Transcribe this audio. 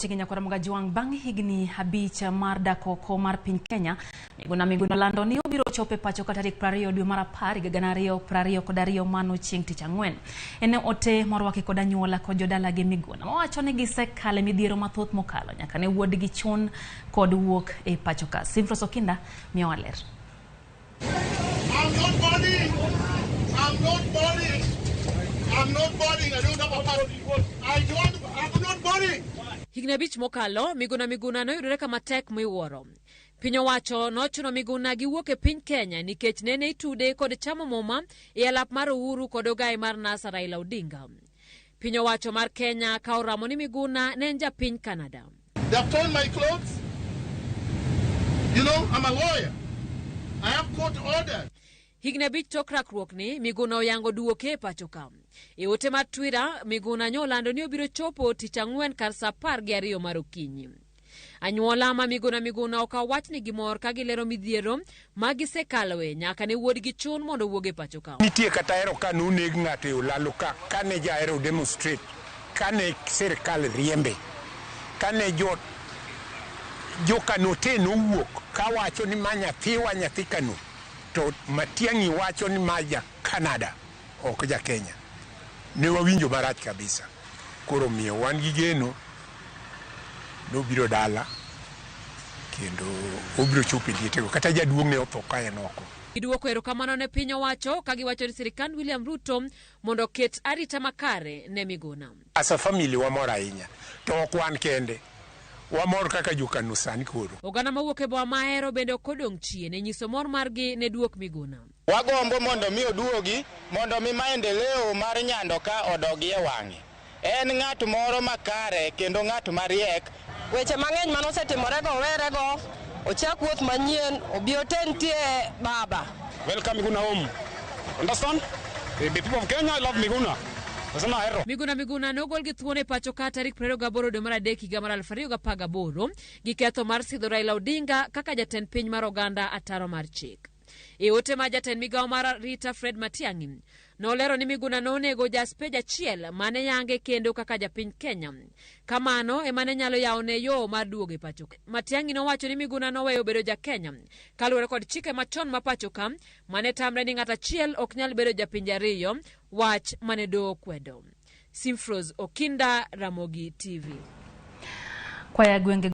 Wechegi nyakwara Mogajwang' bang' higni 5 mar dak oko mar piny Kenya, Miguna Miguna olando ni obiro chopo e pacho ka tarik 20 dwe mar 10 higa 2022 mano chieng' tich ang'wen. En ote morwaki kod anyuola kod jodalagi Miguna mawacho ni gisekalo e midhiero mathoth mokalo nyaka ne wuodgi chun kod wuok e pacho ka. Simfros Okinda miyowa ler. I'm not boarding. I'm not boarding. I'm not boarding. I don't have a passport. I don't. I'm not boarding. Higni 5 mokalo, Miguna Miguna noyudore kama tek miwuoro. Piny owacho nochuno Miguna gi wuok e piny Kenya nikech nene itude kod chamo muma e alap mar Uhuru kod ogaye mar NASA Raila Odinga. Piny owacho mar Kenya ka oramo ni Miguna ne en japiny Canada. They have torn my clothes. You know, I'm a lawyer. I have court orders. Higni 5 tok rakruokni, Miguna oyango duoke e pacho ka. E ote mar Twitter, Miguna nyolando ni obiro chopo tich ang'wen kar saa 12 mar okinyi. Anyuola ma Miguna Miguna okawo wachni gi mor ka gilero midhiero ma gisekaloe nyaka ne wuodgi chun mondo owuog e pacho ka. Nitie kata hero ka noneg ng'ato e olalo ka kane jahero demonstrate kane sirikal riembe kane jo jokano te nowuok kawacho ni ma nyathiwa nyathi Kano to Matiang'i wacho ni ma ja Canada ok ja Kenya. Ne wawinjo marach kabisa. Koro miyo wan gi geno nobiro dala kendo obiro chopo e lietego kata jaduong' ne otho ka en oko. Giduoko erokamano ne piny owacho ka giwacho ni sirikand William Ruto mondo oket arita makare ne Miguna. As a family wamor ahinya to ok wan kende. Wamor kaka jokano sani koro. Oganda mawuok e boma ma Ahero bende ok odong' chien e nyiso mor margi ne duok Miguna. Wagombo mondo mi oduogi mondo mi maendeleo mar Nyando ka odogi e wang'e. En ng'at moro makare kendo ng'at mariek. Weche mang'eny mane osetimore go werego, ochak wuoth manyien, obi oten tie baba. Welcome Miguna home. Understand? The people of Kenya love Miguna. Miguna Miguna nogol gi thuon e pacho ka tarik 28 dwe mar 3 higa mar 2018 gi ketho mar sidho Raila Odinga kaka jatend piny mar oganda ataro mar chik. E ote ma jatend migawo mar arita Fred Matiang'i nolero ni Miguna nonego jaspej achiel mane yange kendo kaka japiny Kenya. Kamano ema ne nyalo yawone yo mar duogo e pacho. Matiang'i nowacho ni Miguna noweyo bedo ja Kenya kaluwore kod chike machon ma pacho ka mane tamre ni ng'at achiel ok nyal bedo japinje ariyo, wach mane doho kwedo. Simfros Okinda, Ramogi TV. Kwaya gwenge